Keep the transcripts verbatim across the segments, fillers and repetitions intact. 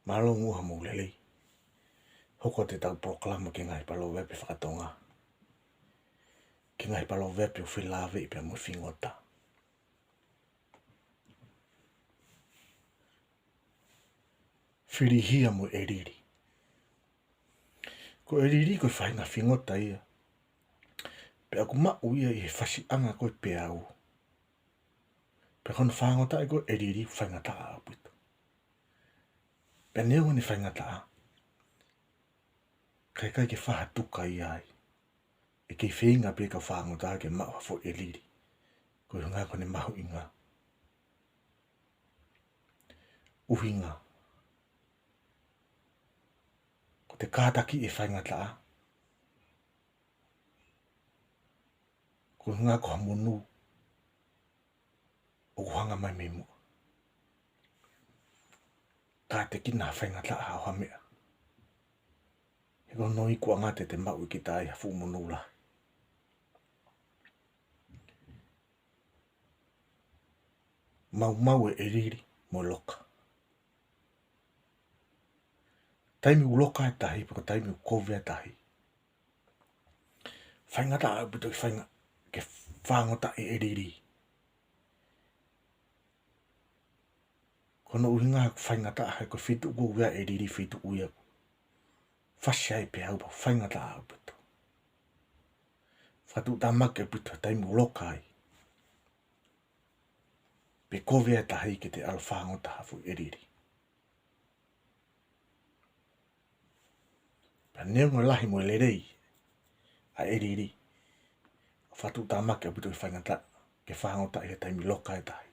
Mālō muʻa hoʻomou lelei. Hoko atu ʻetau polokalama ki he ngaahi paloveape fakatonga, ki he ngaahi paloveape ʻoku felāveʻi pea mo e fingota. Filihia mo ʻElili. Ko ʻElili ko e faʻahinga fingota ia, pea ʻoku maʻu ia ʻi he fasiʻanga ko e peau. Pea ko hono fāngotaʻa ko ʻElili faingataʻa ʻaupito. Pea neongo ʻene faingataʻa, ka ʻikai ke fai ha tuka ia ai. ʻE kei feinga pē kau fāngotaʻa ke maʻu ha foʻi ʻelili, koeʻuhinga ko ʻene mahuʻinga. ʻUhinga, ko ʻete kātakiʻi e faingataʻa, koeʻuhinga ko ha monū ʻoku hanga mai mei muʻa. Kātekina ha faingataʻa ʻo ha meʻa, he ko hono ikuʻanga te te maʻu ʻe kita ai ha fuʻu monū lahi. Maumau e ʻelili mo e loka. Taimi ʻoku loka e tahi, pe ko e taimi ʻoku kovi e tahi, faingataʻa ʻaupito ke fainga-, ke fāngotaʻa e ʻelili. Ko hono ʻuhinga ʻoku faingataʻa he ko e feituʻu ʻoku ʻi ai e ʻelili, feituʻu ia ʻoku fasi ai e peau pea faingataʻa ʻaupito. Fakatuʻutāmaki ʻaupito he taimi ʻoku loka ai pe kovi e tahi ke te ʻalu ʻo fāngotaʻa ha foʻi ʻelili. Pea neongo e lahi mo e lelei ʻa e ʻelili, ʻoku fakatuʻutāmaki ʻaupito ke faingataʻa, ke fāngotaʻa he taimi loka e tahi.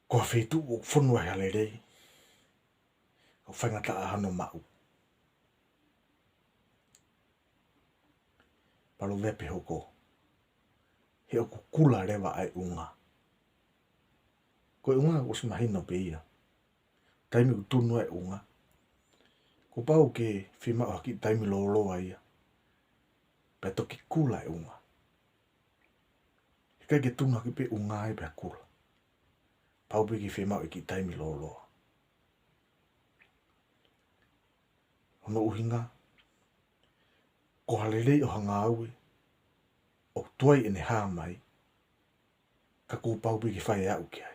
Ko ha feituʻu ʻoku fonu ai ha lelei, ʻoku faingataʻa hono maʻu. Paloveape hoko: He ʻoku kula leva ʻa e ʻunga. Ko e ʻunga ʻoku ʻosi mahino pē ia. Taimi ʻoku tunu ai e ʻunga, kuo pau ke fiemaʻu ha kiʻi taimi lōloa ia, pea toki kula e ʻunga. He ʻikai ke tunu hake pē ʻunga ai pea kula. Pau pē ke fiemaʻu e kiʻi taimi lōloa. Hono ʻuhinga, ko ha lelei ʻo ha ngāue ʻoku tuai ʻene hā mai, ka kuo pau pē ke fai e aʻu ki ai.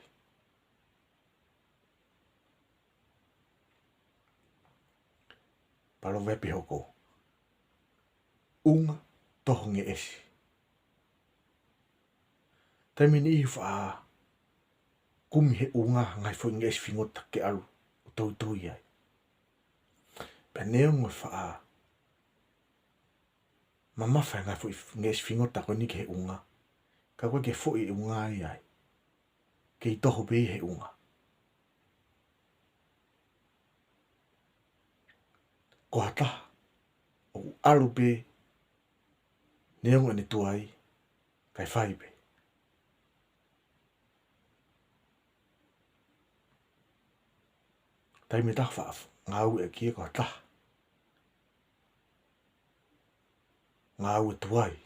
Paloveape hoko: ʻUnga, toho, ngeʻesi. Taimi ʻe niʻihi ʻoku faʻa kumi he ʻunga ha ngaahi foʻi ngeʻesi fingota ke ʻalu ʻo toitoi ai. Pea neongo ʻe faʻa mamafa e ngaahi foʻi ngeʻesi fingota ko eni ki he ʻunga, ka ʻoku ʻikai ke foʻi e ʻunga ia ai. Kei toho pē ia he ʻunga. Ko ha taha ʻoku ʻalu pē neongo ʻene tuai, kae fai pē. Taimi ʻe taha ʻoku faʻa ngāueʻaki ia ko ha taha ngāue tuai.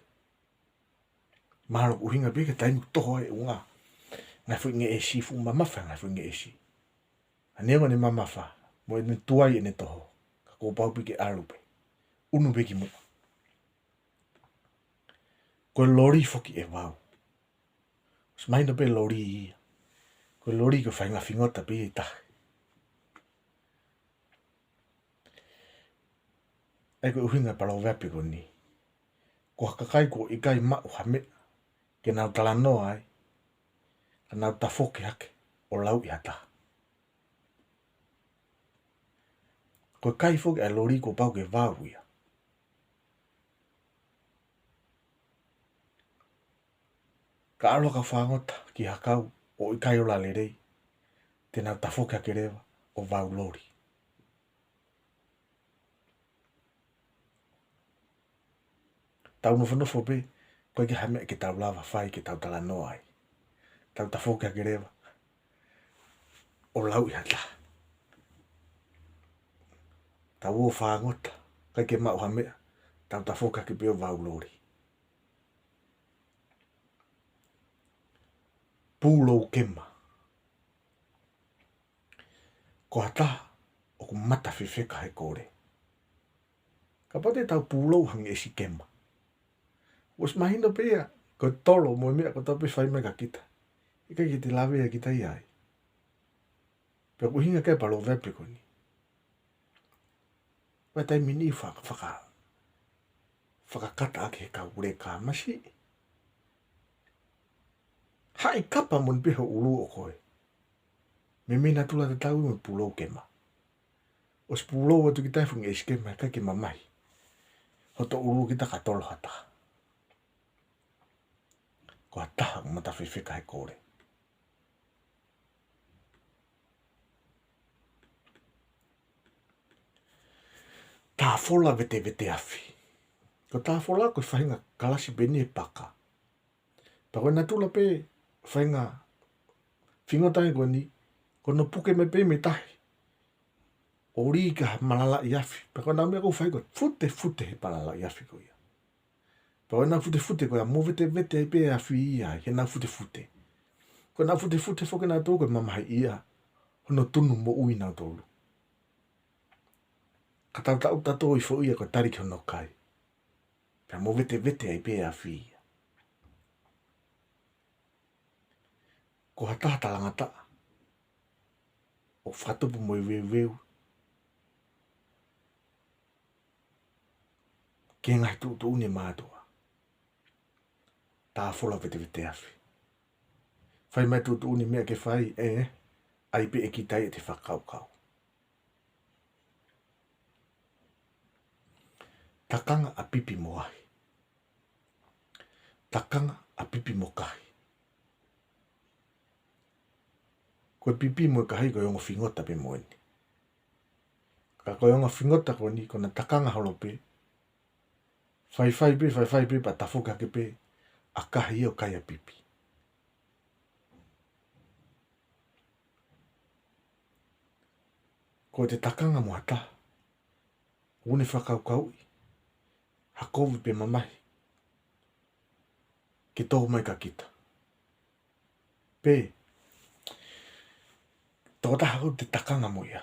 Mahalo ʻoku ʻuhinga pē ki he taimi ʻoku toho ai e ʻunga, ngaahi foʻi ngeʻesi, fuʻu mamafa e ngaahi foʻi ngeʻesi. Ka neongo ʻene mamafa mo ʻene tuai ʻene toho, ka kuo pau pē ke ʻalu pē, ʻunu pē ki muʻa. Ko e loli foki ʻe vau. ʻOsi mahino pē loli ia. Ko e loli ko e faʻahinga fingota pē ia ʻe taha. ʻA ia ko e ʻuhinga e paloveape ko eni: Ko ha kakai kuo ʻikai maʻu ha meʻa ke nau talanoa ai, ka nau tafoki hake ʻo lauʻi ha taha. Ko e kai foki ʻa e loli kuo pau ke vau ia. Ka ʻalu ha kau fāngota ki ha kau ʻoku ʻikai ola lelei, te nau tafoki hake leva ʻo vau loli. Tau nofonofo pē, ʻoku ʻikai ke ha meʻa ke tau lava fai ke tau talanoa ai. Tau tafoki hake leva ʻo lauʻi ha taha. Tau ō ʻo fāngota, ʻikai ke maʻu ha meʻa, tau tafoki hake pē ʻo vau loli. Pūlou kema. Ko ha taha ʻoku mata fefeka he kole. Kapau te tau pūlou hangē ʻa e sikema, ʻosi mahino pē ia, ko e tolo mo e meʻa kotoa pē fai mai kia kita, ʻikai ke te lavea kita ia ai. Pea ko e ʻuhinga ia e paloveape ko eni. Ko e taimi ni faka-, faka-, fakakata ʻaki he kau leka masiʻi. Haʻi kapa moʻoni pē ho ʻulu ʻo koe. Meimei natula tatau mo e pūlou kema. ʻOsi pūlou atu kita he funga ʻa e sikema, ʻikai ke mamahi hoto ʻulu kita ka tolo ha taha. Ko ha taha ʻoku mata fefeka he kole. Tāfola vetevete afi. Ko e tāfola ko e faʻahinga kalasi pē eni ʻe paka. Pea ko e natula pē faʻahinga fingota ko eni, ko hono puke mai pē mei tahi ʻo lī ki he malalaʻi afi. Pea ko ʻenau meʻa ʻoku fai ko e futefute he malalaʻi afi ko ia. Pea ko ʻenau futefute ko ia, movetevete ai pē afi ia, he ʻenau futefute. Ko ʻenau futefute foki ʻanautolu ko e mamahiʻia hono tunu moʻui ʻanautolu. Ka tau taʻu tato i foʻi ia ko e tali ki hono kai. Pea movetevete ai pē afi ia. Ko ha taha talangataʻa ʻoku fakatupu mo e veuveu ki he ngaahi tuʻutuʻuni ʻa e mātuʻa. Tāfola vetevete afi. Fai mai tuʻutuʻuni meʻa ke fai, ē, ʻai pē ʻe kita ia ʻete fakakaukau. Takanga ʻa pipi mo ahi. Takanga ʻa pipi mo kahi. Ko e pipi mo e kahi ko e ongo fingota pē moʻoni. Ka ko e ongo fingota ko eni, ko ʻena takanga holo pē, faifai pē, faifai pē, pea tafoki hake pē ʻa kahi ʻo kai ʻa pipi. Ko ʻete takanga mo ha taha, ʻoku ne fakakaukauʻi ha kovi pe mamahi ke tō mai kia kita. Pe tokotaha ʻoku te takanga mo ia,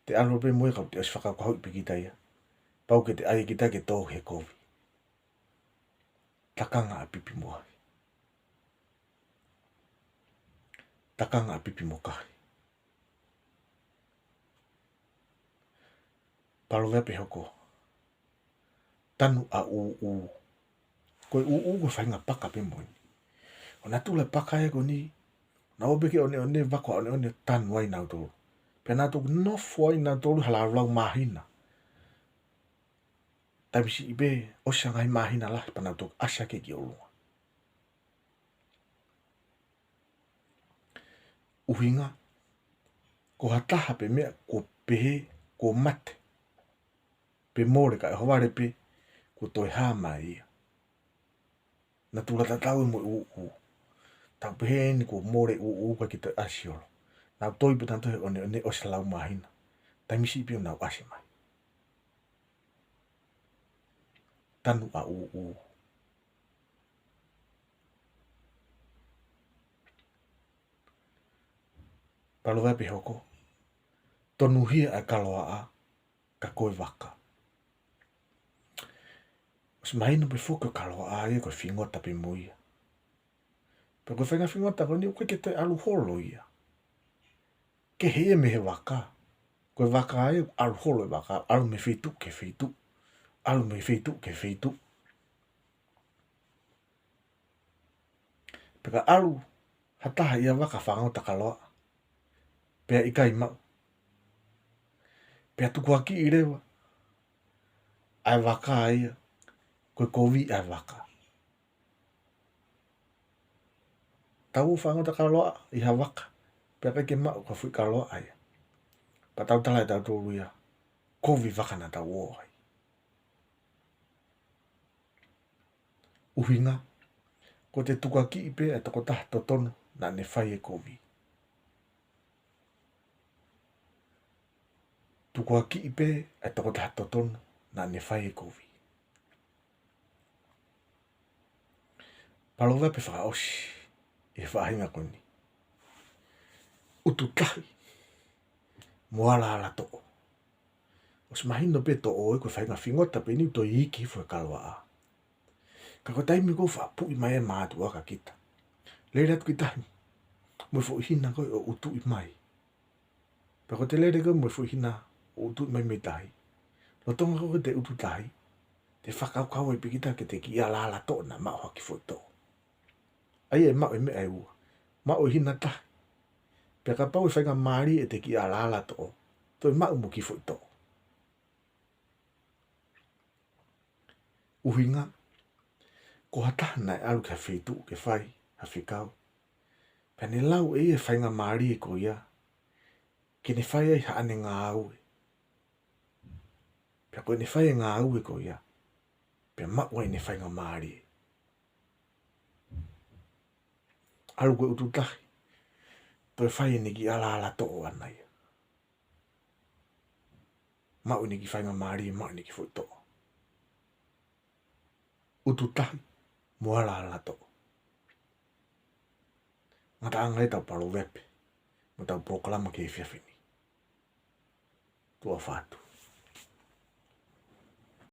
te ʻalu pē mo ia ka ʻoku te ʻosi fakakaukauʻi pē kita ia, pau ke te ʻai kita ke tō he kovi. Takanga ʻa pipi mo ahi. Takanga ʻa pipi mo kahi. Paloveape hoko: Tanu ʻa ʻūʻū. Ko e ʻūʻū ko e faʻahinga paka pē moʻoni. Ko e natula e paka ia ko eni, nau ō pē ki he ʻoneʻone, vako ʻa ʻoneʻone, tanu ai nautolu. Pea nau toki nofo ai nautolu ha laulau māhina. Taimi siʻi pē ʻosi ʻa e ngaahi māhina lahi pea nau toki ʻasi hake ki ʻolunga. ʻUhinga, ko ha taha pē meʻa kuo pehē kuo mate pe mole, kae ʻohovale pē kuo toe hā mai ia. Natula tatau ia mo e ʻūʻū. Tau pehē eni kuo mole ʻūʻū kae ʻikai toe ʻasi holo. Nau toi pē nautolu he ʻoneʻone ʻosi lau māhina. Taimi siʻi pē ʻoku nau ʻasi mai. Tanu ʻa ʻūʻū. Paloveape hoko: Tonuhia ʻa e kaloaʻa ka ko e vaka. ʻOsi mahino pē foki ko e kaloaʻa ia ko e fingota pē mo ia. Pea ko e faʻahinga fingota ko eni ʻoku ʻikai ke toe ʻalu holo ia. Kehe ia mei he vaka. Ko e vaka ia ʻoku ʻalu holo e vaka, ʻalu mei he feituʻu ki he feituʻu, ʻalu mei he feituʻu ki he feituʻu. Pea ka ʻalu ha taha ʻi ha vaka fangota kaloaʻa, pea ʻikai maʻu, pea tukuakiʻi leva ʻa e vaka ia ko e kovi ʻa e vaka. Tau fangota kaloaʻa ʻi ha vaka, pea ʻikai ke maʻu ko e fuʻu kaloaʻa ia, pea tau tala ʻe tautolu ia, kovi vaka naʻa tau ō ai. ʻUhinga, ko ʻete tukuakiʻi pē ʻa e tokotaha totonu naʻa ne fai e kovi. Tukuakiʻi pē ʻa e tokotaha totonu naʻa ne fai e kovi. Paloveape fakaʻosi ʻi he faʻahinga ko eni: Utu tahi mo alaala toʻo. ʻOsi mahino pē toʻo ē ko e faʻahinga fingota pē ʻeni ʻoku toe iiki hifo he kaloaʻa. Ka ko e taimi ko ē ʻoku faʻa puʻi mai ai e mātuʻa kia kita, lele atu ki tahi mo e foʻi hina ko ē ʻo utuʻi mai. Pea ko ʻete lele ko ē mo e foʻi hina ʻo utuʻi mai mei tahi, lolotonga ko ē ʻete utu tahi, te fakakaukau ai pē kita ki heʻete kiʻi alaala toʻo naʻa maʻu ha kiʻi foʻi toʻo. ʻA ia ʻe maʻu e meʻa ʻe ua. Maʻu e hina tahi. Pea kapau ʻe faingamālie ʻete kiʻi alaala toʻo, toe maʻu mo e kiʻi foʻi toʻo. ʻUhinga, ko ha taha naʻe ʻalu ki ha feituʻu ke fai ha fekau, pea ne lau ʻe ia e faingamālie ko ia ke ne fai ai haʻane ngāue. Pea ko ʻene fai e ngāue ko ia, pea maʻu ai ʻene faingamālie. ʻAlu ko ē utu tahi, toe fai ʻene kiʻi alaala toʻo ʻana ia. Maʻu ʻene kiʻi faingamālie, maʻu ʻene kiʻi foʻi toʻo. Utu tahi mo alaala toʻo. Ngataʻanga ia ʻetau paloveape mo ʻetau polokalama ki he efiafi ni. Tuʻa ʻofa atu.